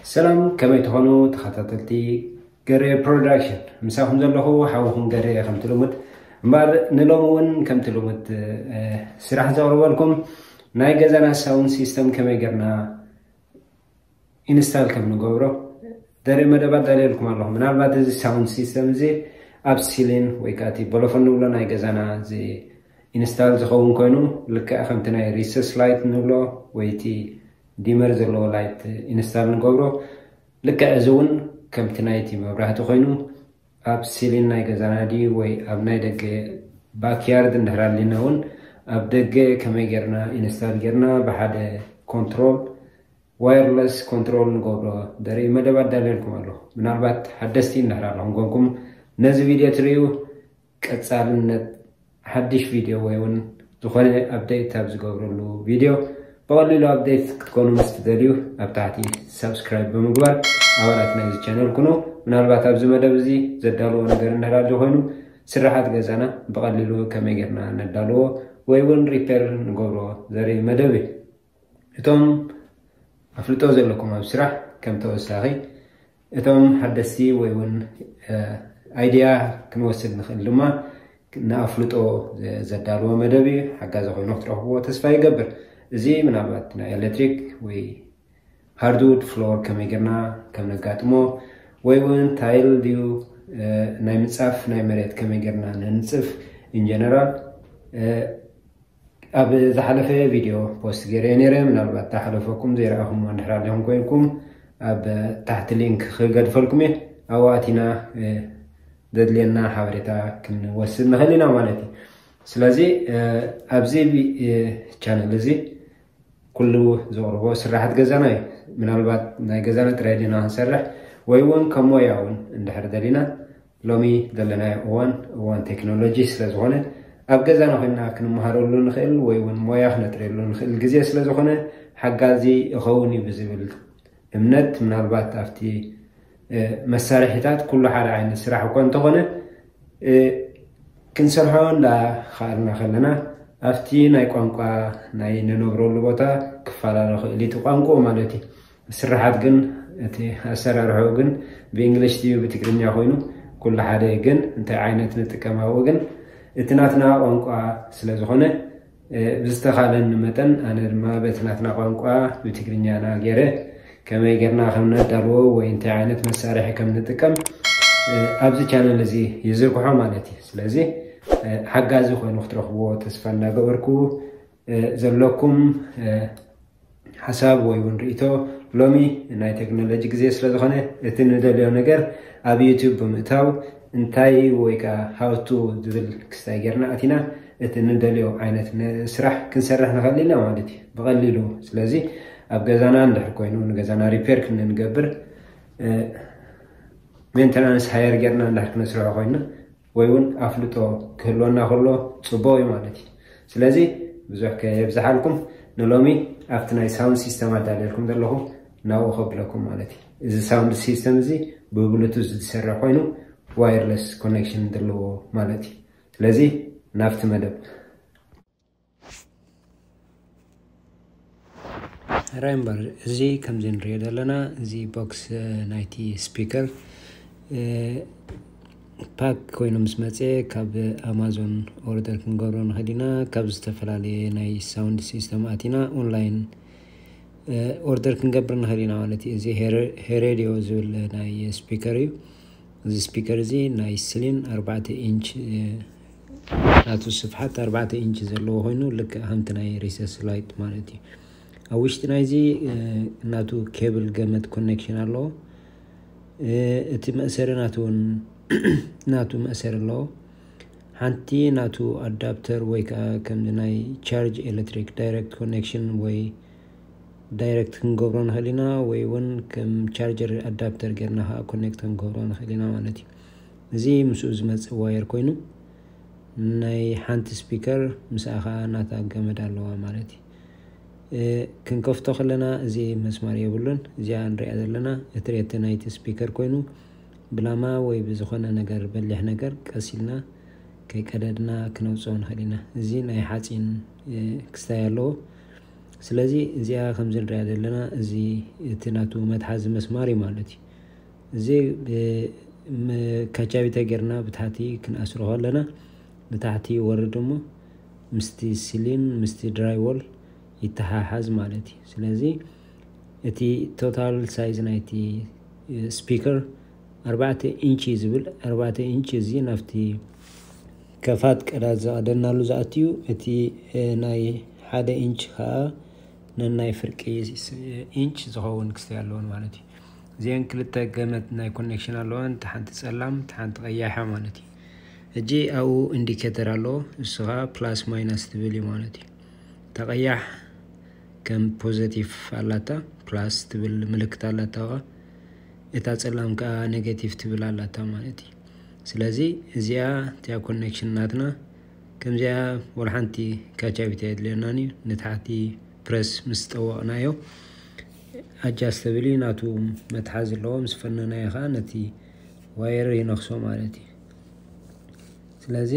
ሰላም፣ ከመይ ትኾኑ ተኸታተልቲ ገሬ ፕሮዳክሽን? ምሳኹም ዘለኹ ሓውኹም ገሬ ከምቲ ልሙድ። እምበኣር ንሎሚ እውን ከምቲ ልሙድ፣ እ፣ ስራሕ ዘቕርበልኩም ናይ ገዛና ሳውንድ ሲስተም ከመይ ጌርና ኢንስታል ከም ንገብሮ ዘርኢ መደብ ኣዳልየልኩም ኣለኹ። ምናልባት እዚ ሳውንድ ሲስተም እዚ ኣብ ሲሊን ወይ ከዓ እቲ ቦሎፎን ንብሎ ናይ ገዛና እዚ ኢንስታል ዝኸውን ኮይኑ፣ ልክዕ ከምቲ ናይ ሪሰስ ላይት ንብሎ ወይ እቲ ዲመር ዘለዎ ላይት ኢንስታል ንገብሮ፣ ልክዕ እዚ እውን ከምቲ ናይቲ መብራህቲ ኮይኑ ኣብ ሲሊን ናይ ገዛና ድዩ ወይ ኣብ ናይ ደገ ባክያርድ እንድሕር ኣሊና እውን ኣብ ደገ ከመይ ጌርና ኢንስታል ጌርና ብሓደ ኮንትሮል፣ ዋየርለስ ኮንትሮል ንገብሮ ዘርኢ መደብ ኣዳልየልኩም ኣለኹ። ምናልባት ሓደስቲ እንድሕር ኣለኹም ኮንኩም ነዚ ቪድዮ ትርእዩ፣ ቀጻልነት ሓድሽ ቪድዮ ወይ እውን ዝኾነ ኣፕዴት ኣብ ዝገብረሉ ቪድዮ ብቐሊሉ ኣፕዴት ክትኮኑ ምስ ትደልዩ ኣብ ታሕቲ ሳብስክራይብ ብምግባር ኣባላት ናይዚ ቻነል ኩኑ። ምናልባት ኣብዚ መደብ እዚ ዘዳልዎ ነገር እንድሕር ኣሎ ኮይኑ ስራሓት ገዛና ብቐሊሉ ከመይ ጌርና ነዳልዎ ወይ እውን ሪፔር ንገብሮ ዘርኢ መደብ እዩ። እቶም ኣፍልጦ ዘለኩም ኣብ ስራሕ ከም ተወሳኺ፣ እቶም ሓደስቲ ወይ እውን፣ እ፣ ኣይድያ ክንወስድ ንኽእል ድማ ንኣፍልጦ ዘ-፣ ዘዳልዎ መደብ እዩ። ሓጋዚ ኮይኑ ክትረኽብዎ ተስፋ ይገብር። እዚ ምናልባት ናይ ኤሌክትሪክ ወይ ሃርድውድ ፍሎር ከመይ ጌርና ከም ነጋጥሞ ወይ እውን ታይል ድዩ፣ እ፣ ናይ ምንጻፍ ናይ መሬት ከመይ ጌርና ነንጽፍ ኢንጀነራል፣ እ፣ ኣብ ዝሓለፈ ቪድዮ ፖስት ገይረ ነይረ። ምናልባት ተሓለፈኩም ዘይረኣኹም እንድሕር ኣለኹም ኮይንኩም ኣብ ታሕቲ ሊንክ ክገድፈልኩም እየ። ኣብኡ ኣቲና፣ እ፣ ዘድልየና ሓበሬታ ክንወስድ ንኽእል ኢና ማለት እዩ። ስለዚ፣ እ፣ ኣብዚ ቪ-፣ እ፣ ቻነል እዚ ኩሉ ዘቕርቦ ስራሓት ገዛና እዩ። ምናልባት ናይ ገዛና ጥራይ ዲና ክንሰርሕ ወይ እውን ከም ሞያ እውን እንድሕር ደሊና ሎሚ ዘለናዮ እዋን፣ እዋን ቴክኖሎጂ ስለ ዝኾነ፣ ኣብ ገዛና ኮይንና ክንመሃረሉ ንኽእል ወይ እውን ሞያ ክነጥርየሉ ንኽእል ግዜ ስለ ዝኾነ፣ ሓጋዚ ይኸውን እዩ ብዝብል እምነት፣ ምናልባት ኣብቲ፣ እ፣ መሳርሒታት ኩሉ ሓደ ዓይነት ስራሕ እኳ እንተኾነ፣ እ፣ ክንሰርሖ እንዳኸኣልና ከለና፣ ኣብቲ ናይ ቋንቋ ናይ ንነብረሉ ቦታ ክፈላለ ይኽእል እዩ፣ እቲ ቋንቋኡ ማለት እዩ። ስርሓት ግን፣ እቲ ኣሰራርሕኡ ግን ብእንግሊሽ ድዩ ብትግርኛ ኮይኑ ኩሉ ሓደ፣ ግን እንታይ ዓይነት ንጥቀም ኣብኡ ግን እቲ ናትና ቋንቋ ስለ ዝኾነ፣ እ፣ ብዝተኻለኒ መጠን ኣነ ድማ በቲ ናትና ቋንቋ ብትግርኛና ገይረ ከመይ ጌርና ከም ነዳልዎ ወይ እንታይ ዓይነት መሳርሒ ከም ንጥቀም፣ እ፣ ኣብዚ ቻነል እዚ ይዝርግሖ ማለት እዩ። ስለዚ፣ እ፣ ሓጋዚ ኮይኑ ክትረኽብዎ ተስፋ እናገበርኩ፣ እ፣ ዘለኩም፣ እ፣ ሓሳብ ወይ እውን ርእይቶ፣ ሎሚ ናይ ቴክኖሎጂ ግዜ ስለ ዝኾነ፣ እቲ ንደልዮ ነገር ኣብ ዩቱብ ብምእታው እንታይ ወይ ከዓ ሃውቱ ዝብል ክስታይ ጌርና ኣቲና እቲ ንደልዮ ዓይነት ነ-፣ ስራሕ ክንሰርሕ ንኽእል ኢና ማለት እዩ፣ ብቐሊሉ። ስለዚ ኣብ ገዛና እንድሕር ኮይኑ ንገዛና ሪፔር ክንገብር፣ እ፣ ሜንተናንስ ሃየር ጌርና እንድሕር ክነስርሖ ኮይንና ወይ እውን ኣፍልጦ ክህልወና ከሎ ጽቡቕ እዩ ማለት እዩ። ስለዚ ብዙሕ ከየብዝሓልኩም ንሎሚ ኣብቲ ናይ ሳውንድ ሲስተም ኣዳልየልኩም ዘለኹ ናብኡ ከብለኩም ማለት እዩ። እዚ ሳውንድ ሲስተም እዚ ብብሉቱዝ ዝሰርሕ ኮይኑ ዋየርለስ ኮኔክሽን ዘለዎ ማለት እዩ። ስለዚ ናብቲ መደብ። ሕራይ እምበር፣ እዚ ከምዚ ንሪኦ ዘለና፣ እዚ ቦክስ፣ እ፣ ናይቲ ስፒከር፣ እ፣ ፓክ ኮይኑ ምስ መፀ ካብ ኣማዞን ኦርደር ክንገብሮ ንኽእል ኢና። ካብ ዝተፈላለየ ናይ ሳውንድ ሲስተም ኣቲና ኦንላይን፣ እ፣ ኦርደር ክንገብር ንኽእል ኢና ማለት እዩ። እዚ ሄረ-፣ ሄሬድዮ ዝብል ናይ ስፒከር እዩ። እዚ ስፒከር እዚ ናይ ስሊን ኣርባዕተ ኢንች፣ እ፣ ናቱ ስፍሓት ኣርባዕተ ኢንች ዘለዎ ኮይኑ፣ ልክዕ ከምቲ ናይ ሪሰስ ላይት ማለት እዩ። ኣብ ውሽጢ ናይዚ፣ እ፣ ናቱ ኬብል ገመድ ኮኔክሽን ኣለዎ። እ፣ እቲ መእሰሪ ናቱ እውን ናቱ መእሰሪ ኣለዎ። ሓንቲ ናቱ ኣዳፕተር ወይ ከዓ ከምዚ ናይ ቻርጅ ኤሌክትሪክ ዳይሬክት ኮኔክሽን ወይ ዳይሬክት ክንገብሮ ንኽእል ኢና፣ ወይ እውን ከም ቻርጀር ኣዳፕተር ጌርና ከዓ ኮኔክት ክንገብሮ ንኽእል ኢና ማለት እዩ። እዚ ምስኡ ዝመጽእ ዋየር ኮይኑ፣ ናይ ሓንቲ ስፒከር ምስኣ ከዓ ናታ ገመድ ኣለዋ ማለት እዩ። እ፣ ክንከፍቶ ከለና እዚ መስማር የብሉን። እዚኣ ንሪኣ ዘለና እትሬት ናይቲ ስፒከር ኮይኑ፣ ብላማ ወይ ብዝኾነ ነገር በሊሕ ነገር ቀስ ኢልና ከይቀደድና ክነውፅኦ ንኽእል ኢና። እዚ ናይ ሓፂን፣ እ፣ ክስታይ ኣለዎ። ስለዚ እዚኣ ከምዚ ንሪኣ ዘለና፣ እዚ እቲ ናቱ መትሓዚ መስማር እዩ ማለት እዩ። እዚ ካቻቢተ ጌርና ብታሕቲ ክንኣስሮ ከለና፣ ንታሕቲ ይወርድ እሞ ምስቲ ሲሊን ምስቲ ድራይ ዎል ይተሓሓዝ ማለት እዩ። ስለዚ እቲ ቶታል ሳይዝ ናይቲ ስፒከር ኣርባዕተ ኢንች እዩ ዝብል። ኣርባዕተ ኢንች እዚ ናብቲ ከፋት ቀዳድ ዘቐደናሉ ዝኣትዩ፣ እቲ ናይ ሓደ ኢንች ከዓ ነናይ ፍርቂ ኢንች ዝኸውን ክስተይ ኣለዎን ማለት እዩ። እዚአን ክልተ ገመድ ናይ ኮኔክሽን ኣለዋን፣ እቲ ሓንቲ ጸላም፣ እቲ ሓንቲ ቀያሓ ማለት እዩ። ሕጂ ኣብኡ ኢንዲኬተር ኣለዎ፣ እሱ ከዓ ፕላስ ማይናስ ትብል እዩ ማለት እዩ። እታ ቀያሕ ከም ፖዘቲቭ ኣላታ፣ ፕላስ ትብል ምልክት ኣላታ፣ እታ ጸላም ከዓ ኔጌቲቭ ትብል ኣላታ ማለት እዩ። ስለዚ እዚኣ እቲያ ኮኔክሽን ናትና ከምዚኣ ወላ ሓንቲ ካቻቢት ኣየድልየናን እዩ። ንታሕቲ ፕረስ ምስ ጠወቕናዮ ኣጃስተብል እዩ፣ ናቱ መትሓዚ ኣለዎ። ምስ ፈነናዮ ከዓ ነቲ ዋየር ይነክሶ ማለት እዩ። ስለዚ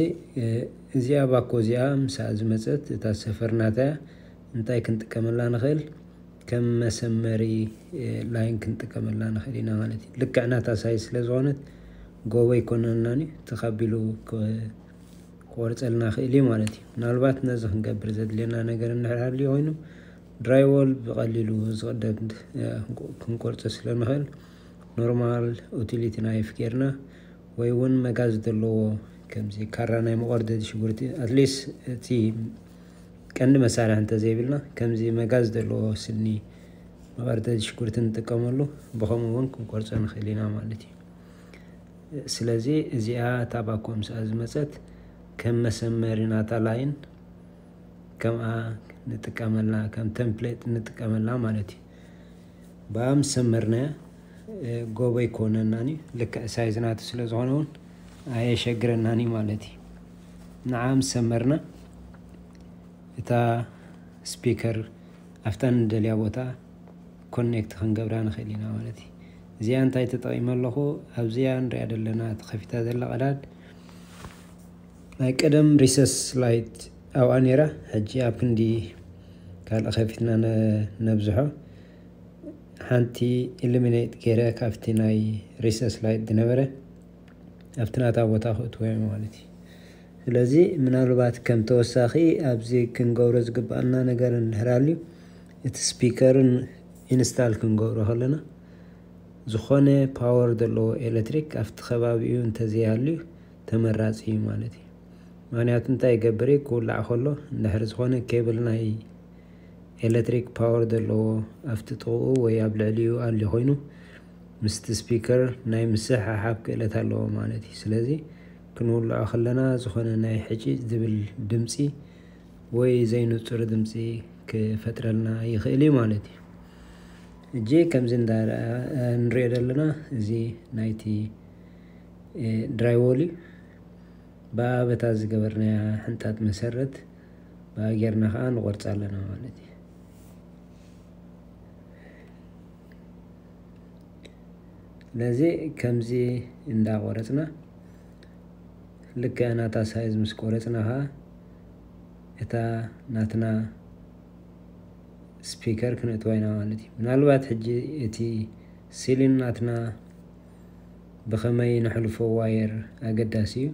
እዚኣ ባኮ እዚኣ ምስኣ ዝመፀት እታ ሰፈር ናታ እንታይ ክንጥቀመላ ንኽእል? ከም መሰመሪ ላይን ክንጥቀመላ ንኽእል ኢና ማለት እዩ። ልክዕ ናታ ሳይዝ ስለ ዝኾነት ጎቦ ኣይኮነናን እዩ፣ ተኻቢሉ ክቆርፀልና ክእል እዩ ማለት እዩ። ምናልባት ነዚ ክንገብር ዘድልየና ነገር እንድሕር ሃልዩ ኮይኑ፣ ድራይዎል ብቐሊሉ ዝቕደድ ክንቆርፀ ስለ ንኽእል፣ ኖርማል ዩቲሊቲ ናይፍ ጌርና ወይ እውን መጋዝ ዘለዎ ከምዚ ካራ ናይ መቆርደዲ ሽጉርቲ፣ ኣትሊስት እቲ ቀንዲ መሳርሒ እንተዘይብልና ከምዚ መጋዝ ዘለዎ ስኒ መቐርደዲ ሽጉርቲ ንጥቀመሉ፣ ብኸምኡ እውን ክንቆርጾ ንኽእል ኢና ማለት እዩ። ስለዚ እዚኣ እታ ባኮ ምስኣ ዝመጸት ከም መሰመሪ ናታ ላይን ከምኣ ንጥቀመላ፣ ከም ተምፕሌት ንጥቀመላ ማለት እዩ። ብኣ ምስ ሰመርናያ ጎቦ ኣይኮነናን እዩ፣ ልክዕ ሳይዝ ናቱ ስለ ዝኾነ እውን ኣየሸግረናን እዩ ማለት እዩ። ንዓ ምስ ሰመርና እታ ስፒከር ኣብታ ንደልያ ቦታ ኮኔክት ክንገብራ ንኽእል ኢና ማለት እዩ። እዚኣ እንታይ ተጠቒመ ኣለኹ? ኣብዚኣ ንሪኣ ዘለና ተኸፊታ ዘላ ቀዳድ ናይ ቀደም ሪሰስ ላይት ኣብኣ ነይራ። ሕጂ ኣብ ክንዲ ካልእ ከፊትና ነ-፣ ነብዝሖ፣ ሓንቲ ኢሉሚኔት ገይረ ካብቲ ናይ ሪሰስ ላይት ዝነበረ ኣብቲ ናታ ቦታ ክእትዎ እየ ማለት እዩ። ስለዚ ምናልባት ከም ተወሳኺ ኣብዚ ክንገብሮ ዝግብኣና ነገር እንድሕር ኣልዩ፣ እቲ ስፒከርን ኢንስታል ክንገብሮ ከለና ዝኾነ ፓወር ዘለዎ ኤሌክትሪክ ኣብቲ ከባቢኡ እንተዘይሃልዩ ተመራፂ እዩ ማለት እዩ። ምኽንያቱ እንታይ ይገብር እዩ? ክውላዕ ከሎ እንድሕር ዝኾነ ኬብል ናይ ኤሌክትሪክ ፓወር ዘለዎ ኣብቲ ጥቕኡ ወይ ኣብ ልዕሊኡ ኣልዩ ኮይኑ ምስቲ ስፒከር ናይ ምስሕሓብ ክእለት ኣለዎ ማለት እዩ። ስለዚ ክንውልዖ ከለና ዝኾነ ናይ ሕጪ ዝብል ድምፂ ወይ ዘይንጹር ድምፂ ክፈጥረልና ይኽእል እዩ ማለት እዩ። እጂ ከምዚ እንዳ ንሪኦ ዘለና እዚ ናይቲ ድራይዎል እዩ። ብኣ በታ ዝገበርናያ ሕንጣጥ መሰረት ብኣ ጌርና ከዓ ንቆርፃ ኣለና ማለት እዩ። ስለዚ ከምዚ እንዳቆረፅና ልክዕ ናታ ሳይዝ ምስ ቆረፅና ከዓ እታ ናትና ስፒከር ክነእትዋ ኢና ማለት እዩ። ምናልባት ሕጂ እቲ ሲሊን ናትና ብኸመይ ነሕልፎ ዋየር ኣገዳሲ እዩ።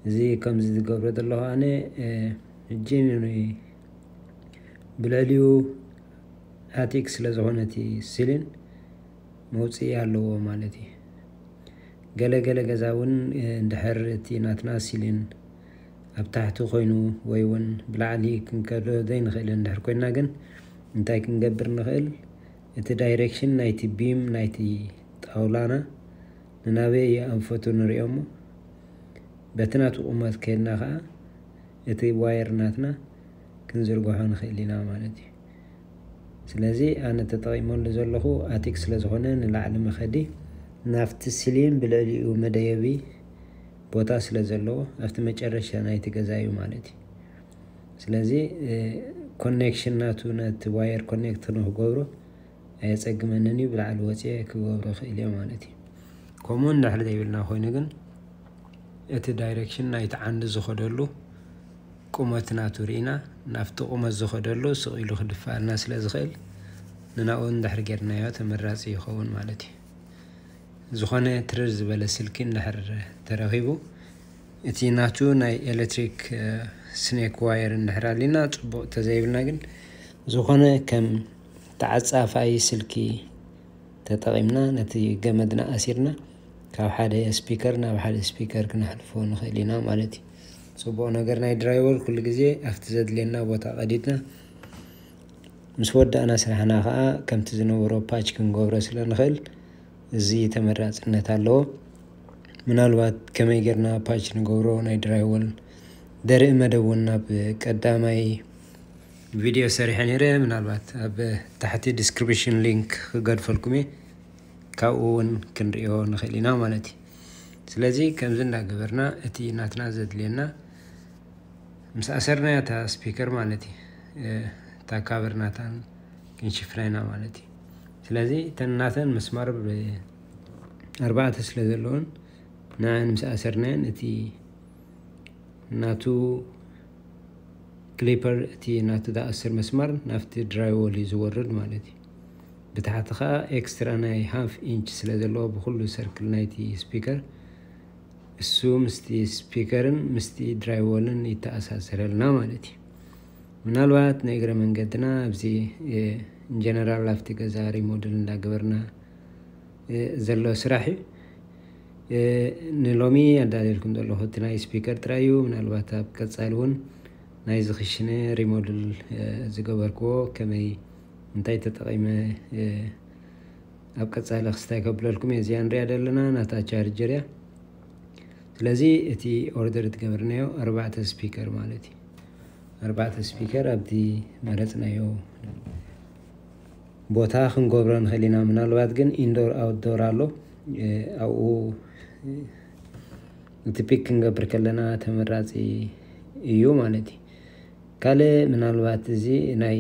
እዚ ከምዚ ዝገብሮ ዘለኹ ኣነ፣ እ፣ ሕጂ ን-፣ ብልዕሊኡ ኣቲክ ስለ ዝኾነ እቲ ሲሊን መውፅኢ ኣለዎ ማለት እዩ። ገለ ገለ ገዛ እውን፣ እ፣ እንድሕር እቲ ናትና ሲሊን ኣብ ታሕቲ ኮይኑ ወይ እውን ብላዕሊ ክንከዶ ዘይንኽእል እንድሕር ኮይና ግን እንታይ ክንገብር ንኽእል? እቲ ዳይሬክሽን ናይቲ ቢም ናይቲ ጣውላና ንናበይ ይኣንፈቱ ንሪኦ እሞ በቲ ናቱ ቁመት ከይድና ከዓ እቲ ዋየር ናትና ክንዝርግሖ ንኽእል ኢና ማለት እዩ። ስለዚ ኣነ ተጠቒመሉ ዘለኹ ኣቲክ ስለ ዝኾነ ንላዕሊ መኸዲ ናብቲ ሲሊን ብልዕሊኡ መደየቢ ቦታ ስለ ዘለዎ ኣብቲ መጨረሻ ናይቲ ገዛ እዩ ማለት እዩ። ስለዚ፣ እ፣ ኮኔክሽን ናቱ ነቲ ዋየር ኮኔክት ንክገብሮ ኣየጸግመንን እዩ፣ ብላዕሊ ወፅየ ክገብሮ ክእል እየ ማለት እዩ። ከምኡ እንድሕር ዘይብልና ኮይኑ ግን እቲ ዳይሬክሽን ናይቲ ዓንዲ ዝኸደሉ ቁመት ናቱ ርኢና ናብቲ ቁመት ዝኸደሉ ስቕ ኢሉ ክድፋኣልና ስለ ዝኽእል ንናኡ እንድሕር ጌርናዮ ተመራፂ ይኸውን ማለት እዩ። ዝኾነ ትርር ዝበለ ስልኪ እንድሕር ተረኺቡ እቲ ናቱ ናይ ኤሌክትሪክ ስኔክ ዋየር እንድሕር ኣሊና ፅቡቕ ተዘይብልና ግን ዝኾነ ከም ተዓፃፋይ ስልኪ ተጠቒምና ነቲ ገመድና ኣሲርና ካብ ሓደ ስፒከር ናብ ሓደ ስፒከር ክነሕልፎ ንኽእል ኢና ማለት እዩ። ፅቡቕ ነገር ናይ ድራይቨር ኩሉ ግዜ ኣብቲ ዘድልየና ቦታ ቀዲድና ምስ ወዳእና ስራሕና ከዓ ከምቲ ዝነበሮ ፓች ክንገብሮ ስለ ንኽእል እዚ ተመራፅነት ኣለዎ። ምናልባት ከመይ ጌርና ፓች ንገብሮ ናይ ድራይወል ደርኢ መደብ እውን ናብ ቀዳማይ ቪድዮ ሰሪሐ ነይረ። ምናልባት ኣብ ታሕቲ ዲስክሪፕሽን ሊንክ ክገድፈልኩም እየ፣ ካብኡ እውን ክንሪኦ ንኽእል ኢና ማለት እዩ። ስለዚ ከምዚ እንዳገበርና እቲ ናትና ዘድልየና ምስ ኣሰርና እታ ስፒከር ማለት እዩ፣ እታ ካቨር ናታን ክንሽፍና ኢና ማለት እዩ። ስለዚ እተን ናተን መስማር ብኣርባዕተ ስለ ዘለውን ንኣን ምስ ኣሰርናየን እቲ ናቱ ክሊፐር እቲ ናቱ ዝኣስር መስማር ናብቲ ድራይወል እዩ ዝወርድ ማለት እዩ። ብታሕቲ ከዓ ኤክስትራ ናይ ሃፍ ኢንች ስለ ዘለዎ ብኩሉ ሰርክል ናይቲ ስፒከር እሱ ምስቲ ስፒከርን ምስቲ ድራይወልን ይተኣሳሰረልና ማለት እዩ። ምናልባት ንእግረ መንገድና ኣብዚ ጀነራል ኣብቲ ገዛ ሪሞድል እንዳገበርና ዘሎ ስራሕ እዩ። ንሎሚ ኣዳልየልኩም ዘለኹ እቲ ናይ ስፒከር ጥራይ እዩ። ምናልባት ኣብ ቀፃሊ እውን ናይዚ ክሽነ ሪሞድል ዝገበርክዎ ከመይ እንታይ ተጠቒመ ኣብ ቀፃሊ ክስታይ ከብለልኩም እየ። እዚኣ ንሪኣ ዘለና ናታ ቻርጀር እያ። ስለዚ እቲ ኦርደር ትገበርናዮ ኣርባዕተ ስፒከር ማለት እዩ። ኣርባዕተ ስፒከር ኣብቲ መረፅናዮ ቦታ ክንገብሮ ንኽእል ኢና። ምናልባት ግን ኢንዶር ኣውትዶር ኣሎ፣ ኣብኡ እቲ ፒክ ክንገብር ከለና ተመራፂ እዩ ማለት እዩ። ካልእ ምናልባት እዚ ናይ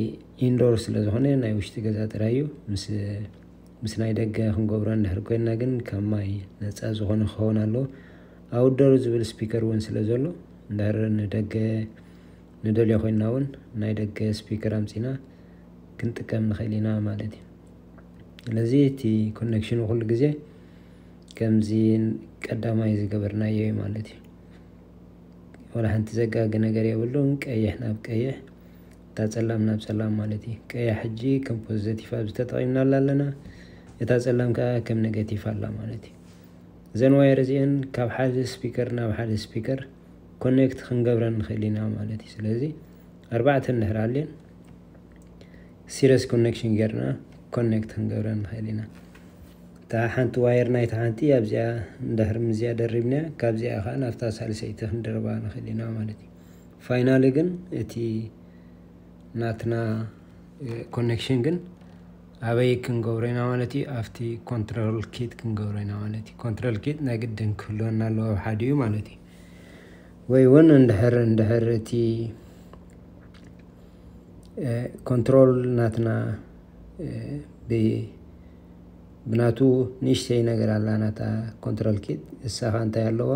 ኢንዶር ስለ ዝኾነ ናይ ውሽጢ ገዛ ጥራይ እዩ። ምስ ምስ ናይ ደገ ክንገብሮ እንድሕር ኮይንና ግን ካብ ማይ ነፃ ዝኾነ ክኸውን ኣለዎ። ኣውትዶር ዝብል ስፒከር እውን ስለ ዘሎ እንድሕር ንደገ ንደልዮ ኮይንና እውን ናይ ደገ ስፒከር ኣምፂና ክንጥቀም ንኽእል ኢና ማለት እዩ። ስለዚ እቲ ኮኔክሽኑ ኩሉ ግዜ ከምዚ ቀዳማይ ዝገበርናዮ እዩ ማለት እዩ። ወላ ሓንቲ ዘጋጊ ነገር የብሉን። ቀይሕ ናብ ቀይሕ፣ እታ ፀላም ናብ ፀላም ማለት እዩ። ቀይሕ ሕጂ ከም ፖዘቲቭ ኣብዚ ተጠቒምናላ ኣለና፣ እታ ፀላም ከዓ ከም ኔጌቲቭ ኣላ ማለት እዩ። እዘን ዋየር እዚአን ካብ ሓደ ስፒከር ናብ ሓደ ስፒከር ኮኔክት ክንገብረን ንኽእል ኢና ማለት እዩ። ስለዚ ኣርባዕተ እንድሕር ኣልየን ሲሪየስ ኮኔክሽን ጌርና ኮኔክት ክንገብረን ንኽእል ኢና። እታ ሓንቲ ዋየር ናይታ ሓንቲ ኣብዚኣ እንድሕር ምስዚኣ ደሪብናያ ካብዚኣ ከዓ ናብታ ሳልሰይቲ ክንድርባ ንኽእል ኢና ማለት እዩ። ፋይናሊ ግን እቲ ናትና ኮኔክሽን ግን ኣበይ ክንገብሮ ኢና ማለት እዩ? ኣብቲ ኮንትሮል ኪት ክንገብሮ ኢና ማለት እዩ። ኮንትሮል ኪት ናይ ግድን ክህልወና ኣለዎ ኣብ ሓዲኡ ማለት እዩ። ወይ እውን እንድሕር እንድሕር እቲ ኮንትሮል ናትና ብናቱ ንእሽተይ ነገር ኣላ ናታ ኮንትሮል ኪት እሳ ኸ እንታይ ኣለዋ?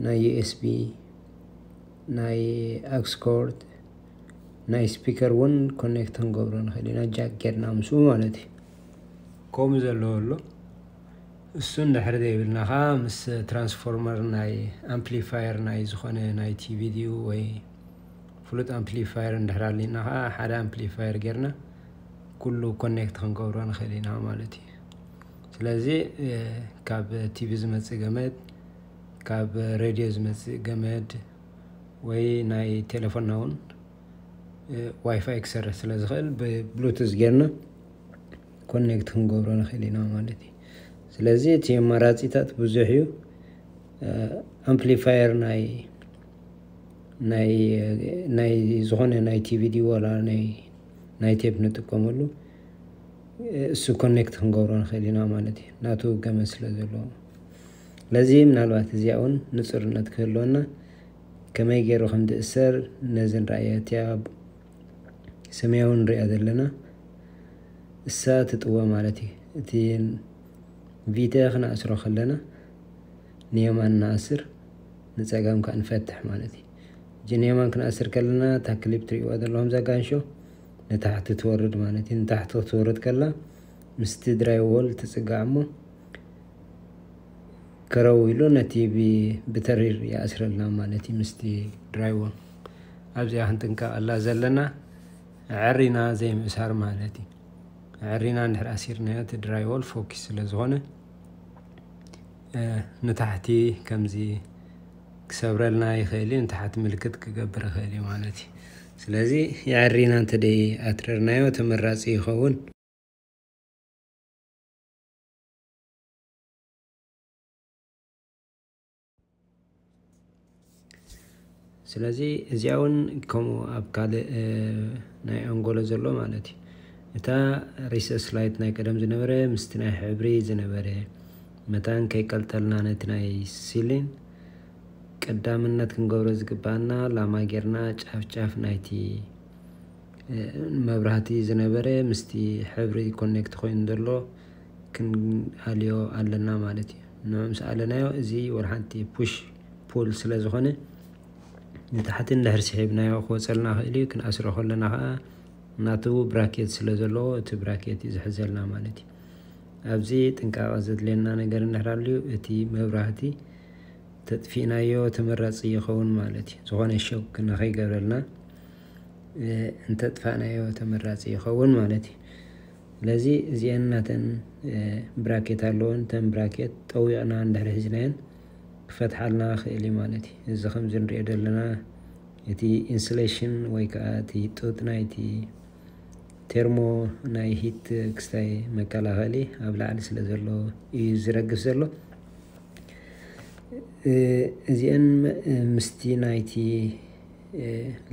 ናይ ዩኤስቢ ናይ ኣክስኮርድ ናይ ስፒከር እውን ኮኔክት ክንገብሮ ንኽእል ኢና ጃክ ጌርና ምስኡ ማለት እዩ። ከምኡ ዘለዎ ኣሎ። እሱ እንድሕር ዘይብልና ከዓ ምስ ትራንስፎርመር ናይ ኣምፕሊፋየር ናይ ዝኾነ ናይ ቲቪ ድዩ ወይ ፍሉጥ ኣምፕሊፋየር እንድሕር ኣሊና ከዓ ሓደ ኣምፕሊፋየር ጌርና ኩሉ ኮኔክት ክንገብሮ ንኽእል ኢና ማለት እዩ። ስለዚ ካብ ቲቪ ዝመፅእ ገመድ፣ ካብ ሬድዮ ዝመፅእ ገመድ ወይ ናይ ቴሌፎንና እውን ዋይፋይ ክሰርሕ ስለ ዝኽእል ብብሉቱዝ ጌርና ኮኔክት ክንገብሮ ንኽእል ኢና ማለት እዩ። ስለዚ እቲ ኣማራፂታት ብዙሕ እዩ። ኣምፕሊፋየር ናይ ናይ ናይ ዝኾነ ናይ ቲቪ ድዩ ዋላ ናይ ናይ ቴፕ ንጥቀመሉ እሱ ኮኔክት ክንገብሮ ንኽእል ኢና ማለት እዩ። ናቱ ገመድ ስለ ዘለዎ ስለዚ ምናልባት እዚኣ እውን ንፁርነት ክህልወና ከመይ ገይሩ ከም ዝእሰር ነዚ ንረኣያ እቲኣ ሰማያዊ ንሪኣ ዘለና እሳ ትጥወ ማለት እዩ። እቲ ቪተ ክነእስሮ ከለና ንየማን ንኣስር ንፀጋም ከዓ ንፈትሕ ማለት እዩ። ጅን የማን ክንኣስር ከለና እታ ክሊፕ ትሪእዋ ዘለኹም ዘጋንሾ ንታሕቲ ትወርድ ማለት እዩ። ንታሕቲ ክትወርድ ከላ ምስቲ ድራይ ዎል ትጽጋዕ እሞ ከረው ኢሉ ነቲ ብ-፣ ብተሪር ይኣስረልና ማለት እዩ። ምስቲ ድራይ ዎል ኣብዚኣ ክንጥንቀቐላ ዘለና፣ ዕሪና ዘይምእሳር ማለት እዩ። ዕሪና እንድሕር ኣሲርናዮ እቲ ድራይ ዎል ፎኪስ ስለ ዝኾነ፣ እ፣ ንታሕቲ ከምዚ ክሰብረልና ይኽእል እዩ፣ ንታሕቲ ምልክት ክገብር ይኽእል እዩ ማለት እዩ። ስለዚ የዕሪና እንተደይ ኣትረርናዮ ተመራጺ ይኸውን። ስለዚ እዚኣ እውን ከምኡ ኣብ ካልእ፣ እ፣ ናይ ኣንጎሎ ዘሎ ማለት እዩ። እታ ሪሰስ ላይት ናይ ቀደም ዝነበረ ምስቲ ናይ ሕብሪ ዝነበረ መታን ከይቀልጠልና ነቲ ናይ ሲሊን ቀዳምነት ክንገብሮ ዝግባኣና ላማ ጌርና ጫፍ ጫፍ ናይቲ፣ እ፣ መብራህቲ ዝነበረ ምስቲ ሕብሪ ኮኔክት ኮይኑ ዘሎ ክንኣልዮ ኣለና ማለት እዩ። ንዑ ምስ ኣለናዮ እዚ ወላ ሓንቲ ፑሽ ፑል ስለ ዝኾነ ንታሕቲ እንድሕር ስሒብናዮ ክወፀልና ይኽእል እዩ። ክንኣስሮ ከለና ከዓ ናቱ ብራኬት ስለ ዘለዎ እቲ ብራኬት እዩ ዝሕዘልና ማለት እዩ። ኣብዚ ጥንቃቐ ዘድልየና ነገር እንድሕር ኣልዩ እቲ መብራህቲ ተጥፊእናዮ ተመራፂ ይኸውን ማለት እዩ። ዝኾነ ሾክ ንኸይገብረልና፣ እ፣ እንተጥፋእናዮ ተመራፂ ይኸውን ማለት እዩ። ስለዚ እዚአን ናተን፣ እ፣ ብራኬት ኣለወን። እተን ብራኬት ጠዊቕና እንድሕር ሒዝናየን ክፈትሓልና ክእል እዩ ማለት እዩ። እዚ ከምዚ ንሪኦ ዘለና እቲ ኢንሱሌሽን ወይ ከዓ እቲ ጡጥ ናይቲ ቴርሞ ናይ ሂት ክስታይ መከላኸሊ ኣብ ላዕሊ ስለ ዘሎ እዩ ዝረግፍ ዘሎ። እ፣ እዚአን ም-፣ ምስቲ ናይቲ፣ እ፣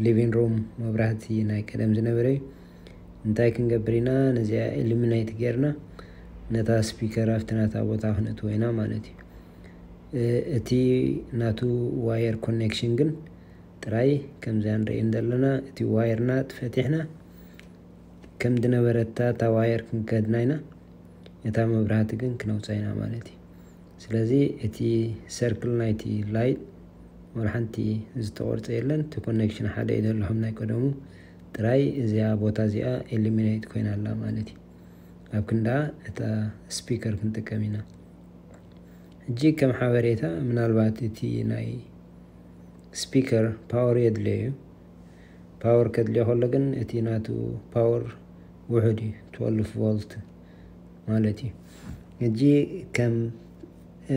ሊቪንግ ሩም መብራህቲ ናይ ቀደም ዝነበረ እዩ። እንታይ ክንገብር ኢና? ነዚኣ ኤሊሚኔት ጌርና ነታ ስፒከር ኣብቲ ናታ ቦታ ክነእትዎ ኢና ማለት እዩ። እ፣ እቲ ናቱ ዋየር ኮኔክሽን ግን ጥራይ ከምዚኣ ንርኢ ዘለና፣ እቲ ዋየርና ፈቲሕና ከም ዝነበረታ እታ ዋየር ክንከድና ኢና። እታ መብራህቲ ግን ክነውፃ ኢና ማለት እዩ። ስለዚ እቲ ሰርክል ናይቲ ላይት ወላ ሓንቲ ዝተቆርፀ የለን። እቲ ኮኔክሽን ሓደ እዩ ዘሎ ከም ናይ ቀደሙ፣ ጥራይ እዚኣ ቦታ እዚኣ ኤሊሚኔት ኮይና ኣላ ማለት እዩ። ኣብ ክንዳ እታ ስፒከር ክንጥቀም ኢና። ሕጂ ከም ሓበሬታ ምናልባት እቲ ናይ ስፒከር ፓወር የድልዮ እዩ። ፓወር ከድልዮ ከሎ ግን እቲ ናቱ ፓወር ውሑድ እዩ፣ ትወልፍ ቮልት ማለት እዩ። ሕጂ ከም፣ እ፣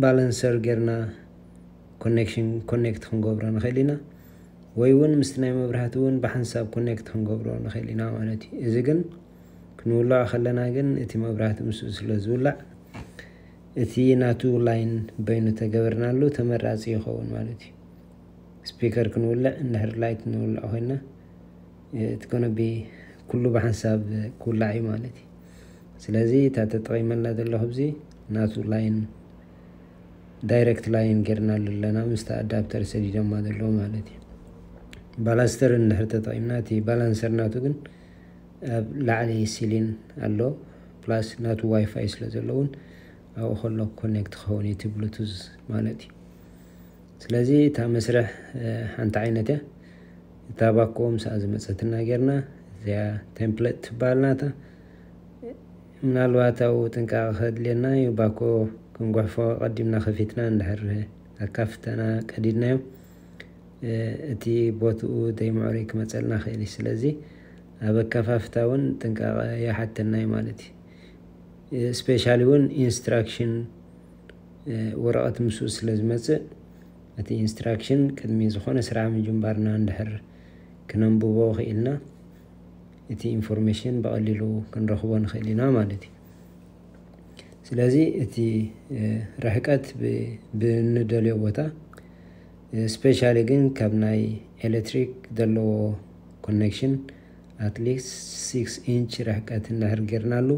ባላንሰር ጌርና ኮኔክሽን ኮኔክት ክንገብሮ ንኽእል ኢና፣ ወይ እውን ምስቲ ናይ መብራህቲ እውን ብሓንሳብ ኮኔክት ክንገብሮ ንኽእል ኢና ማለት እዩ። እዚ ግን ክንውልዖ ከለና ግን እቲ መብራህቲ ምስኡ ስለ ዝውላዕ እቲ ናቱ ላይን በይኑ ተገበርናሉ ተመራፂ ይኸውን ማለት እዩ። ስፒከር ክንውልዕ እንድሕር ላይት ንውልዕ ኮይና፣ እቲ ኮነ ቢ ኩሉ ብሓንሳብ ክውላዕ እዩ ማለት እዩ። ስለዚ እታ ተጠቒመላ ዘለኹ ኣብዚ ናቱ ላይን ዳይሬክት ላይን ጌርናሉ ኣለና፣ ምስቲ ኣዳፕተር ሰዲዶማ ዘለዉ ማለት እዩ። ባላስተር እንድሕር ተጠቒምና እቲ ባላንሰር ናቱ ግን ኣብ ላዕሊ ሲሊን ኣሎ፣ ፕላስ ናቱ ዋይፋይ ስለ ዘለውን ኣብኡ ከሎ ኮኔክት ክኸውን እዩ እቲ ብሉቱዝ ማለት እዩ። ስለዚ እታ መስርሕ፣ እ፣ ሓንቲ ዓይነት እያ። እታ ባኮ ምስኣ ዝመፀትና ጌርና፣ እዚኣ ቴምፕሌት ትበሃል ናታ። ምናልባት ኣብኡ ጥንቃቐ ከድልየና እዩ። ባኮ ክንጉሕፎ ቀዲምና ከፊትና እንድሕር ኣካፍተና ቀዲድናዮ፣ እ፣ እቲ ቦትኡ ዘይምዕሩይ ክመፀልና ክእል እዩ። ስለዚ ኣብ ኣከፋፍታ እውን ጥንቃቐ ይሓተና እዩ ማለት እዩ። ስፔሻሊ እውን ኢንስትራክሽን፣ እ፣ ወረቐት ምስኡ ስለ ዝመጽእ፣ እቲ ኢንስትራክሽን ቅድሚ ዝኾነ ስራሕ ምጅምባርና እንድሕር ክነንብቦ ክኢልና፣ እቲ ኢንፎርሜሽን ብቐሊሉ ክንረኽቦ ንኽእል ኢና ማለት እዩ። ስለዚ እቲ፣ እ፣ ርሕቀት ብ-፣ ብንደልዮ ቦታ፣ እ፣ ስፔሻሊ ግን ካብ ናይ ኤሌክትሪክ ዘለዎ ኮኔክሽን ኣትሊስት ሲክስ ኢንች ርሕቀት እንድሕር ጌርናሉ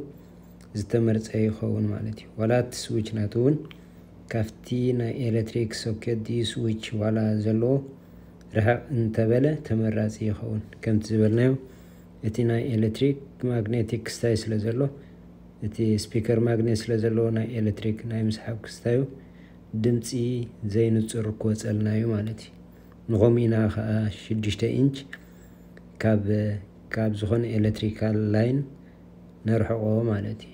ዝተመርጸ ይኸውን ማለት እዩ። ዋላ እቲ ስዊች ናቱ እውን ካብቲ ናይ ኤሌክትሪክ ሶኬት ድዩ ስዊች ዋላ ዘለዎ ርሕቕ እንተበለ ተመራጺ ይኸውን። ከምቲ ዝበልናዮ እቲ ናይ ኤሌክትሪክ ማግኔቲክ ክስታይ ስለ ዘሎ፣ እቲ ስፒከር ማግኔት ስለ ዘለዎ ናይ ኤሌክትሪክ ናይ ምስሓብ ክስታዩ ድምጺ ዘይንጹር ክወጸልና እዩ ማለት እዩ። ንኸምኡ ኢና ከዓ ሽዱሽተ ኢንች ካብ ካብ ዝኾነ ኤሌክትሪካል ላይን ነርሕቆ ማለት እዩ።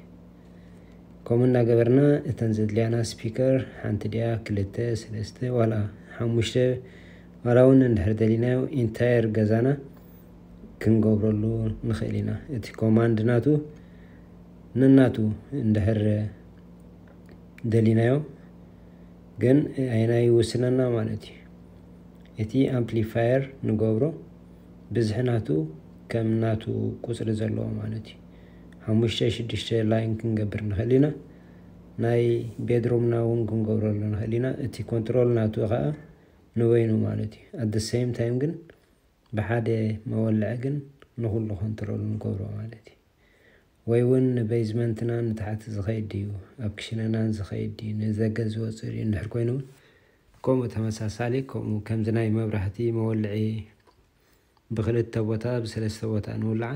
ከምኡ እናገበርና እተን ዘድልያና ስፒከር ሓንቲ ድያ ክልተ ሰለስተ ዋላ ሓሙሽተ ዋላ እውን እንድሕር ደሊናዮ ኢንታየር ገዛና ክንገብረሉ ንኽእል ኢና። እቲ ኮማንድ ናቱ ነናቱ እንድሕር ደሊናዮ ግን ኣይና ይውስነና ማለት እዩ። እቲ ኣምፕሊፋየር ንገብሮ ብዝሒ ናቱ ከም ናቱ ቁፅሪ ዘለዎ ማለት እዩ። ሓሙሽተ ሽዱሽተ ላይን ክንገብር ንኽእል ኢና። ናይ ቤድሩምና እውን ክንገብረሉ ንኽእል ኢና። እቲ ኮንትሮል ናቱ ከዓ ንበይኑ ማለት እዩ። ኣት ሴም ታይም ግን ብሓደ መወልዒ ግን ንኹሉ ኮንትሮል ንገብሮ ማለት እዩ። ወይ እውን ንቤዝመንትና ንታሕቲ ዝኸይድ ድዩ ኣብ ክሽነና ዝኸይድ ድዩ ንደገ ዝወፅእ ድዩ እንድሕር ኮይኑ እውን ከምኡ ተመሳሳሊ ከምኡ ከምዚ ናይ መብራህቲ መወልዒ ብክልተ ቦታ ብሰለስተ ቦታ ንውልዓ።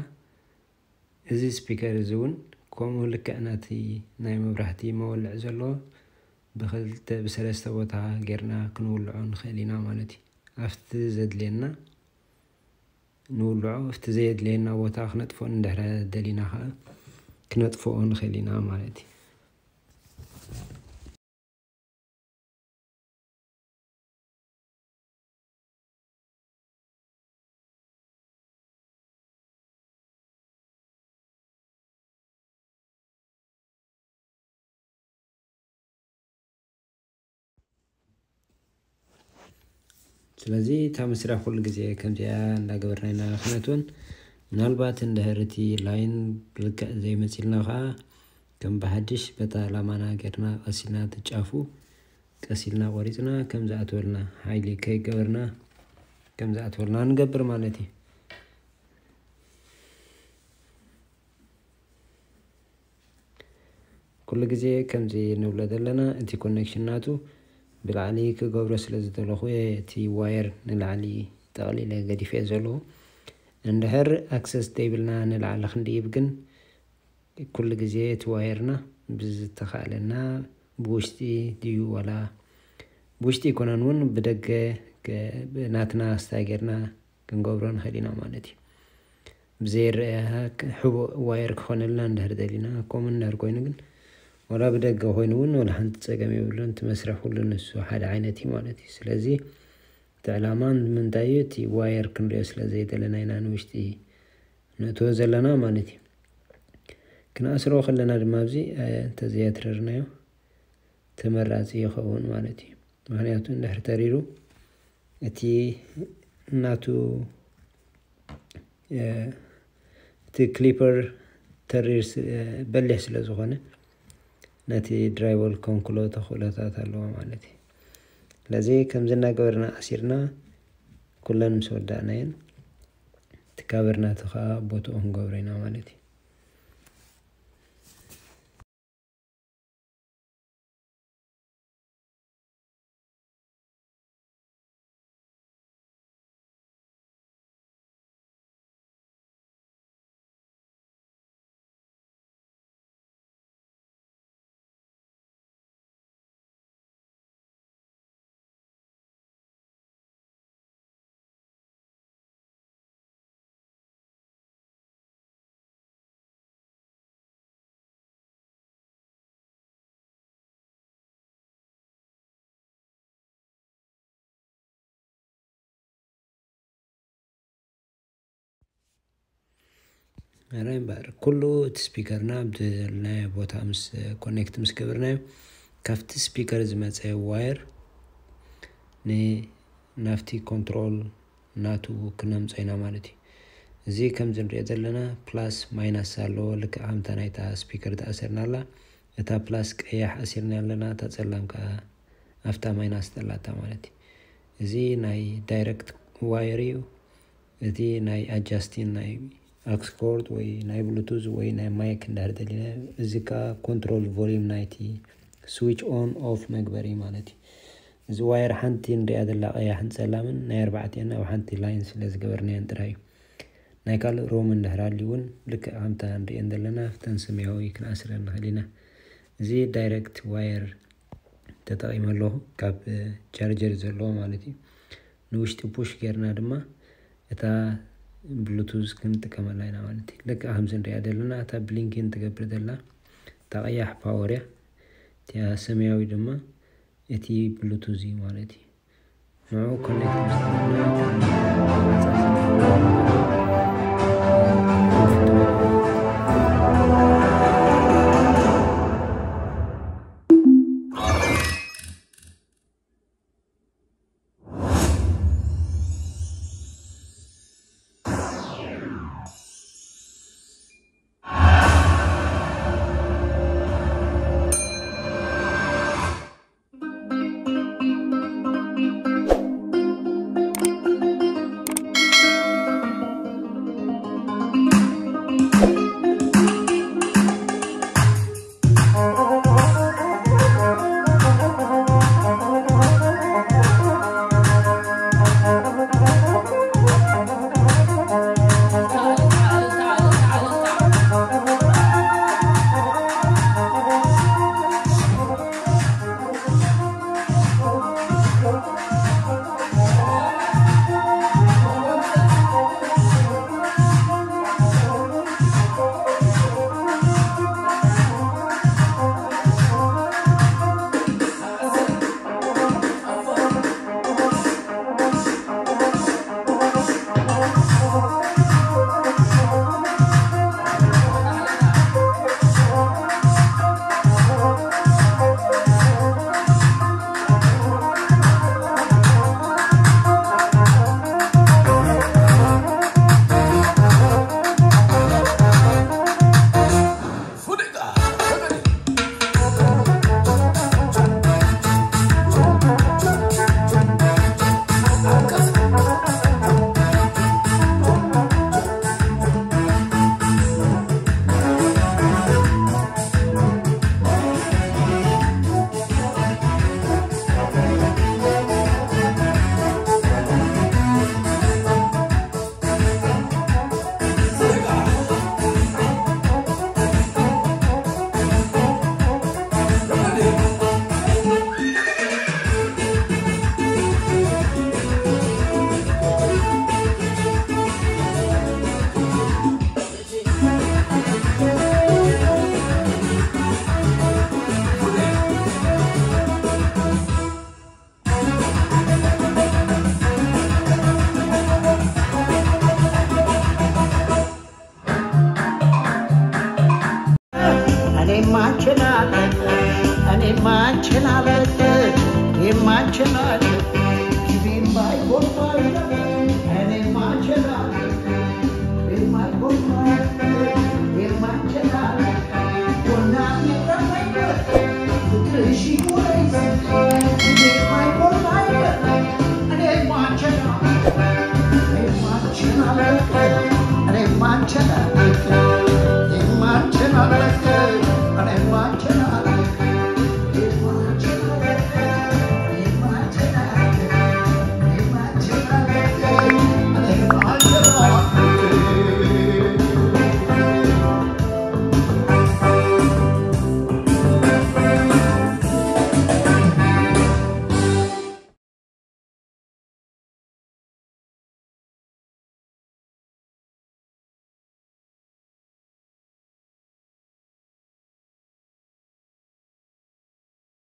እዚ ስፒከር እዚ እውን ከምኡ ልክዕ ናቲ ናይ መብራህቲ መወልዒ ዘለዎ ብክልተ ብሰለስተ ቦታ ጌርና ክንውልዖ ንኽእል ኢና ማለት እዩ። ኣብቲ ዘድልየና ንውልዖ ኣብቲ ዘየድልየና ቦታ ክነጥፍኦ እንድሕረ ደሊና ከዓ ክነጥፍኦ ንኽእል ኢና ማለት እዩ። ስለዚ እታ መስርያ ኩሉ ግዜ ከምዚኣ እንዳገበርና ኢና ክነትውን። ምናልባት እንድሕር እቲ ላይን ብልክዕ ዘይመፂልና ከዓ ከም ብሓድሽ በታ ላማና ጌርና ቀሲልና ትጫፉ ቀሲልና ቆሪፅና ከም ዝኣትወልና ሓይሊ ከይገበርና ከም ዝኣትወልና ንገብር ማለት እዩ። ኩሉ ግዜ ከምዚ ንብሎ ዘለና እቲ ኮኔክሽን ናቱ ብላዕሊ ክገብሮ ስለ ዝደለኹ እየ እቲ ዋየር ንላዕሊ ጠቕሊለ ገዲፈ ዘለኹ። እንድሕር ኣክሰስ ዘይብልና ንላዕሊ ክንድይብ ግን ኩሉ ግዜ እቲ ዋየርና ብዝተኻእለና ብውሽጢ ድዩ ዋላ ብውሽጢ ይኮነን እውን ብደገ ናትና ስታይ ጌርና ክንገብሮ ንኽእል ኢና ማለት እዩ። ብዘይረኣያ ሕቡእ ዋየር ክኾነልና እንድሕር ደሊና ከምኡ እንድሕር ኮይኑ ግን ዋላ ብደገ ኮይኑ እውን ዋላ ሓንቲ ፀገም የብሉን። እቲ መስርሕ ኩሉ ንሱ ሓደ ዓይነት እዩ ማለት እዩ። ስለዚ እቲ ዕላማ ንምንታይ እዩ እቲ ዋየር ክንሪኦ ስለ ዘይደለና ኢና ንውሽጢ ነእትዎ ዘለና ማለት እዩ። ክንኣስሮ ከለና ድማ ኣብዚ እንተዘየትረርናዮ ተመራፂ ይኸውን ማለት እዩ። ምክንያቱ እንድሕር ተሪሩ እቲ ናቱ እቲ ክሊፐር ተሪር በሊሕ ስለ ዝኾነ ነቲ ድራይቨል ከንክሎ ተኽእሎታት ኣለዎ ማለት እዩ። ስለዚ ከምዚ እናገበርና ኣሲርና ኩለን ምስ ወዳእናየን እቲ ካቨር ናቱ ከዓ ቦትኡ ክንገብሮ ኢና ማለት እዩ። ኣረ እምበር ኩሉ እቲ ስፒከርና ብናይ ቦታ ምስ ኮኔክት ምስ ገበርናዮ ካብቲ ስፒከር ዝመፀ ዋየር ናብቲ ኮንትሮል ናቱ ክነምፀ ኢና ማለት እዩ። እዚ ከምዚ ንሪኦ ዘለና ፕላስ ማይናስ ኣለዎ። ልክዕ ከምታ ናይታ ስፒከር ተኣሰርና ኣላ እታ ፕላስ ቀያሕ ኣሲርና ኣለና እታ ፀላም ከዓ ኣብታ ማይናስ ጠላታ ማለት እዩ። እዚ ናይ ዳይረክት ዋየር እዩ። እቲ ናይ ኣጃስቲን ናይ ኣክስኮርድ ወይ ናይ ብሉቱዝ ወይ ናይ ማይክ እንዳር ደሊና እዚ ከዓ ኮንትሮል ቮሊም ናይቲ ስዊች ኦን ኦፍ መግበሪ ማለት እዩ። እዚ ዋየር ሓንቲ ንሪኣ ዘላ ቀያሕን ፀላምን ናይ ኣርባዕቲአን ኣብ ሓንቲ ላይን ስለ ዝገበርናየን ጥራይ እዩ። ናይ ካልእ ሮም እንድሕር ኣልዩ እውን ልክዕ ከምታ ንሪኤን ዘለና ኣብተን ሰማያዊ ክንኣስረን ንኽእል ኢና። እዚ ዳይረክት ዋየር ተጠቒመ ኣለኹ ካብ ቻርጀር ዘለዎ ማለት እዩ። ንውሽጢ ፑሽ ጌርና ድማ እታ ብሉቱዝ ክንጥቀመላ ኢና ማለት እዩ። ልክዕ ከምዚ ንሪኣ ዘለና እታ ብሊንኪን ትገብር ዘላ እታ ቀያሕ ፓወር እያ። እቲኣ ሰማያዊ ድማ እቲ ብሉቱዝ እዩ ማለት እዩ። ንዑ ኮኔክት ምስ ገበርና